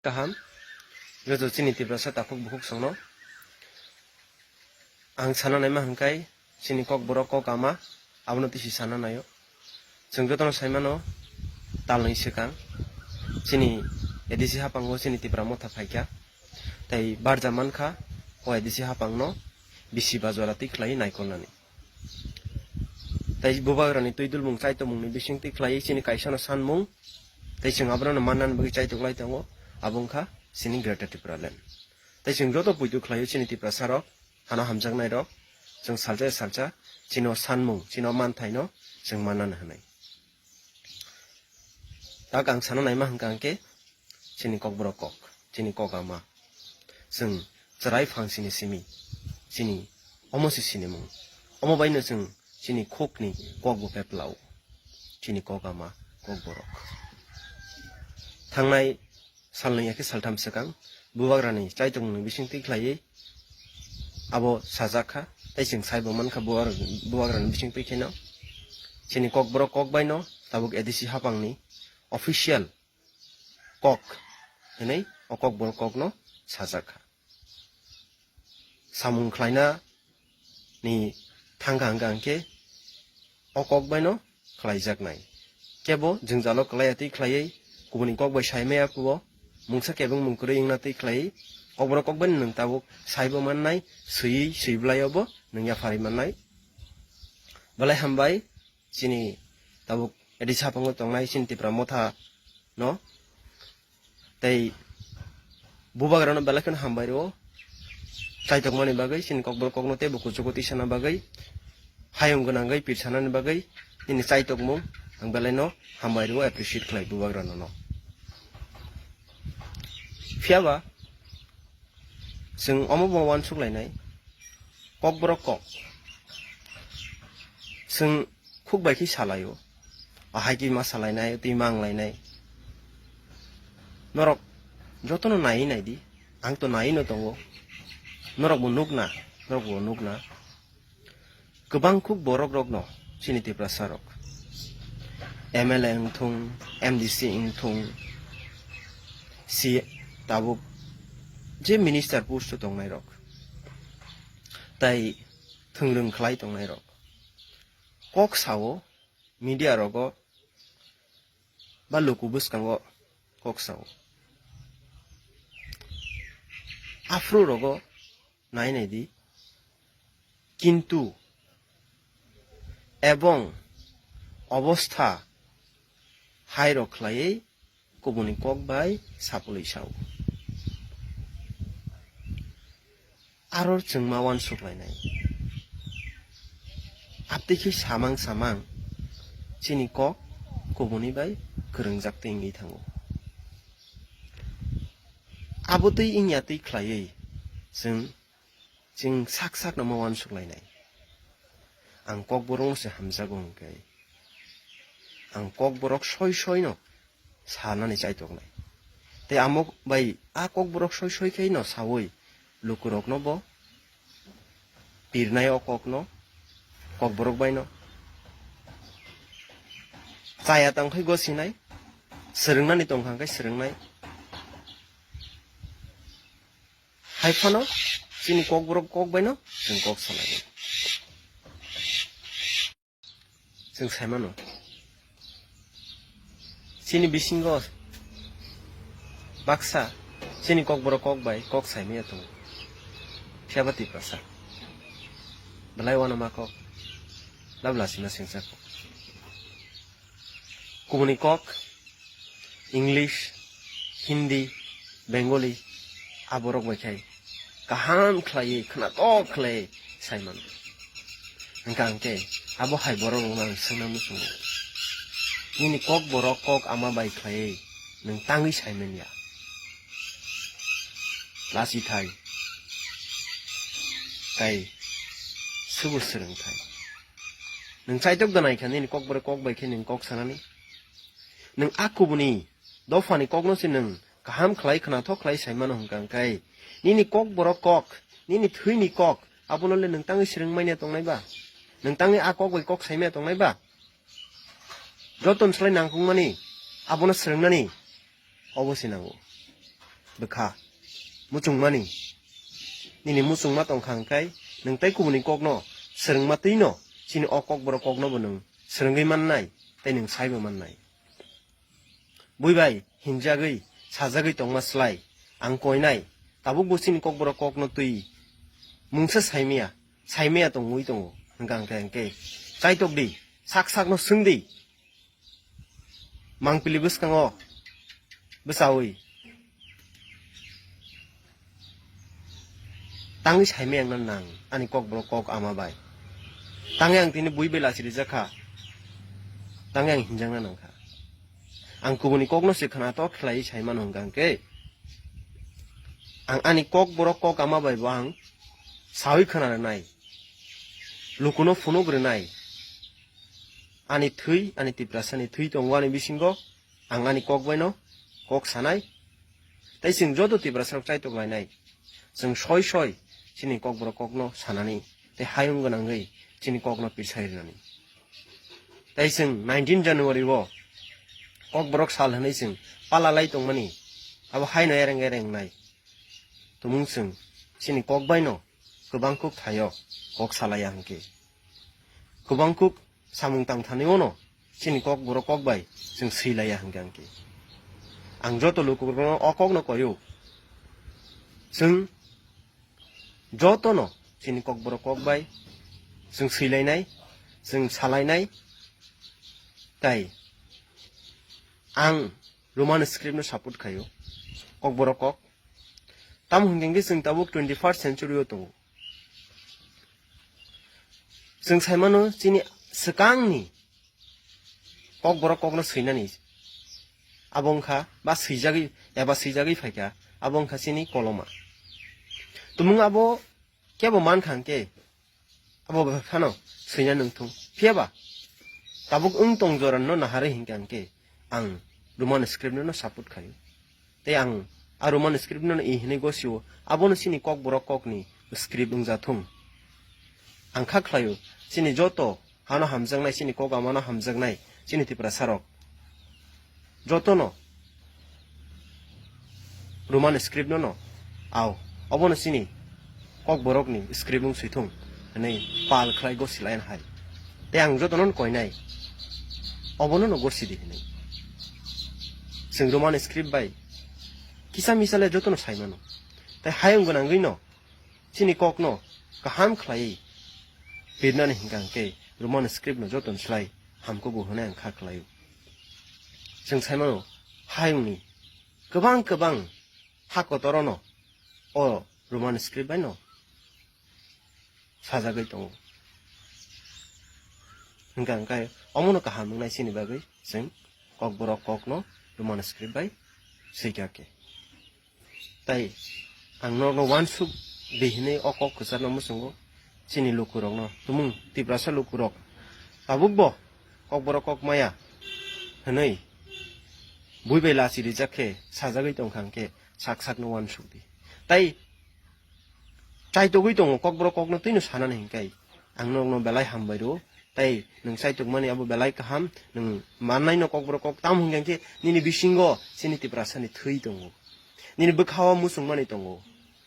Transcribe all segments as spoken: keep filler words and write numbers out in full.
Kaham, joto chini Tiprasa takhuk bukhuk songno. Ang sana naima hwnkhe chini Kokborok kok ama, abono tisi sana naio. Chwng jotono saimano, talni swkang chini A D C haphango chini Tipra Motha phaikha, tei barja mankha o A D C haphangno bisi ba jora twi khlai naikolnani. Tei bubagrani twi dulmung chaitokmungni bising twi khlai chini kaisano sanmung, tei chwng abono mannani bagwi chaitok lai tongo, abo wngkha chini Greater Tipraland. Tei chwng joto poito khlaio chini Tiprasarok, hano hamjaknairok, chwng salsa salsa chini o sanmung, chini o manthaino chwng mannani hwnwi. Tak ang sana naima hwnkha hwnkhe, chini Kokborok kok, chini kok ama. Chwng chwrai phang sini simi, chini omo se sinimung. Omo baino chwng chini khukni kok bo peplao. Chini kok ama, Kokborok. Thangnai salnwi yakhe saltham swkang, bubagrani chaitokmungni bising twi khlaiwi abo sajak kha, tei chwng saibo mankha bubagra-, bubagrani bising twi kheno. Chini Kokborok kok baino tabuk A D C haphangni official kok hinwi o Kokborok kokno sajak kha. Samung khlaina ni thangkha hwnkha hwnkhe o kok baino khlaijaknai. Kebo jwngjalo kwlai atwi khlaiwi kubuni kok bai sai maya kubo, mungsa kebeng mung kwrwi wngna twi khlaiwi Kokborok kok baino nwng tabuk saibo mannai, swiwi swiblai obo nwng yapharwi mannai. Belai hambai, chini tabuk A D C haphango tongnai chini Tipra Motha no. Tei bubagrano belai kheno hambai rwo. Chaitokmani bagwi, chini Kokborok kokno teibo kuchugo tisana bagwi, hayung gwnangwi pirsanani bagwi, nini chaitokmung ang belaino hambai rwo, appreciate khlai bubagrano no. Phiyaba chwng omo bo uansuk lainai, Kokborok kok. Chwng khuk bai khe salaio. Ahai twi ma salainai, twi ma wnglainai. Norok jotono naiwi naidi. Ang to naiwi no tongo. Norok bo nukna, norok bo nukna. Kwbang khuk borok rokno chini Tiprasa rok. M L A wngthung, M D C wngthung, si tabuk je minister post o tongnai rok. Tai thwngrwng khlai tongnai rok. Kok sao, media rogo ba luku bwskango kok sao. Aphuru rogo nai nai di. Kintu ebong obostha hai rok khlaiwi kubuni kok bai sapului sao. Aro chwng ma uansuk lainai. Aptwi khe samang samang chini kok kubuni bai kwrwngjak twi wngwi thango. Abo twi wngya twi khlaiwi chwng, chwng sak sakno ma uansuk lainai. Ang Kokborokno se hamjago hwnkhe, ang Kokborok soi soino sanani chaitoknai. Tei amo bai a Kokborok soi soi khe no saui lukurokno bo pirnai o kokno, Kokborok baino. Chaya tong khai gosinai, swrwngnani tong kha khe swrwngnai. Hai phano chini Kokborok kok baino chwng kok salai. Chwng sai mano. Chini bisingo baksa chini Kokborok kok bai kok sai maya tongo. Phiya ba Tiprasa. Belai uanama kok. Labla sima sengsa kok. Kubuni kok, English, Hindi, Bengali, aborok bai khai kaham khlaiwi, khwnatok khlaiwi sai mano. Hwnkha hwnkhe abo hai borok rokno ang swngna muchungo. Nini Kokborok kok ama bai khlaiwi nwng tangwi sai manya. Lasi thai. Tai subu swrwng thai. Nwng chaitok da nai kha nini Kokborok kok bai khe nwng kok sanani. Nwng a kubuni dophani kokno se nwng kaham khlai khwnathok khlai sai mano hwnkha hwnkhe nini Kokborok kok, nini thwini kok, abono le nwng tangwi swrwng manya tongnai ba? Nwng tangwi a kok bai kok sai manya tongnai ba? Joto bwslai nangkukmani abono swrwngnani obo se nango. bwkha. Muchungmani. Nini muchungma tongkha hwnkhe nwng tei kubuni kokno swrwngma twino chini o kokborok koknobo nwng swrwngwi mannai tei nwng saibo mannai. Bui bai hinjagwi sajagwi tongma slai ang koinai, tabukbo chini kokborok kokno twi mungsa saimaya, saimaya tongwi tongo hwnkha hwnkhe hwnkhe chaitok di, sak sakno swng di. Mangpili bwskango bwchaui tangwi saimaya wngna nang ani kokborok kok ama bai. Tangwi ang tini bui bai lachi rijak kha, tangwi ang hinjakna nang kha. Ang kubuni kokno se khwnatok khlaiwi saimano hwnkha hwnkhe ang ani kokborok kok ama bai bo ang saui khwna rwnai, lukuno phunuk rwnai. Ani thwi, ani Tiprasani thwi tongo ani bisingo, ang ani kok baino kok sanai. Tei chwng joto Tiprasarok chaitok lainai, chwng soi soi chini kokborok kokno sanani tei hayung gwnangwi chini kokno pisai rwnani. Tei chwng nineteen January o kokborok sal hwnwi chwng pala lai tongmani, abo haino ereng ereng wngnai. Tumung chwng chini kok baino kwbang kuk thaio kok salaiya hwnkhe. Kwbang kuk samung tang thani ono chini kokborok kok bai chwng swi laiya hwnkhe hwnkhe. Ang joto lukurokno o kokno koio. Chwng jotono chini kokborok kok bai chwng swi lainai, chwng salainai. Tai ang Roman script no support khaio, kokborok kok. Tamo hwnkhe hwnkhe chwng tabuk twenty first century o tongo. Chwng saimano chini swkangni kokborok kokno swinani abo wngkha ba swijagwi eba swijagwi phaikha, abo wngkha chini koloma. Tumung abo kebo mankha hwnkhe abo bai phano swina nungthung. Phiya ba tabuk wng tong jorano naharwi hinkha hwnkhe ang Roman script no support khaio. Tei ang a Roman script no i hinwi gosio, abono chini kokborok kokni script wngjathung. Ang kha khlaio, chini joto hano hamjaknai, chini kok amano hamjaknai, chini Tiprasarok jotono Roman script no no ao, obono chini kokborokni script wng swithung hwnwi pal khlai gosi laina hai. Tei ang jotono koinai, obono no gosi di hwnwi. Chwng Roman script bai kisa misa le jotono saimano. Tei hayung gwnangwi no chini kokno kaham khlaiwi pirnani hinkha hwnkhe Roman script no jotono slai hamkukgo hwnwi ang kha khlaio. Chwng saimano, hayungni kwbang kwbang ha kotorono o Roman script bai no sajagwi tongo. Hinkha hwnkhe omono kaham wngnai chini bagwi chwng kokborok kokno Roman script bai swikha khe. Tai ang norokno uansuk di hinwi o kok kwcharno muchungo chini lukurokno, tumung Tiprasa lukurok tabukbo kokborok kok maya hwnwi bui bai lachi rijak khe sajagwi tongkha hwnkhe sak sakno uansuk di. Tai chaitogwi tongo, kokborok kokno twino sanani hinkai ang nokno belai hambai rwo. Tai nwng chaitokmani abo belai kaham, nwng mannaino kokborok kok, tamo hwnkhe nini bisingo chini Tiprasani thwi tongo, nini bwkhao muchungmani tongo,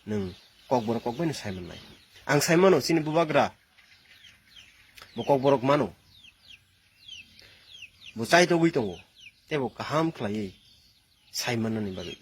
nwng kokborok kok baino sai mannai. Ang sai mano chini bubagra bo kokborok mano, bo chaitogwi tongo, tei bo kaham khlaiwi sai mannani bagwi.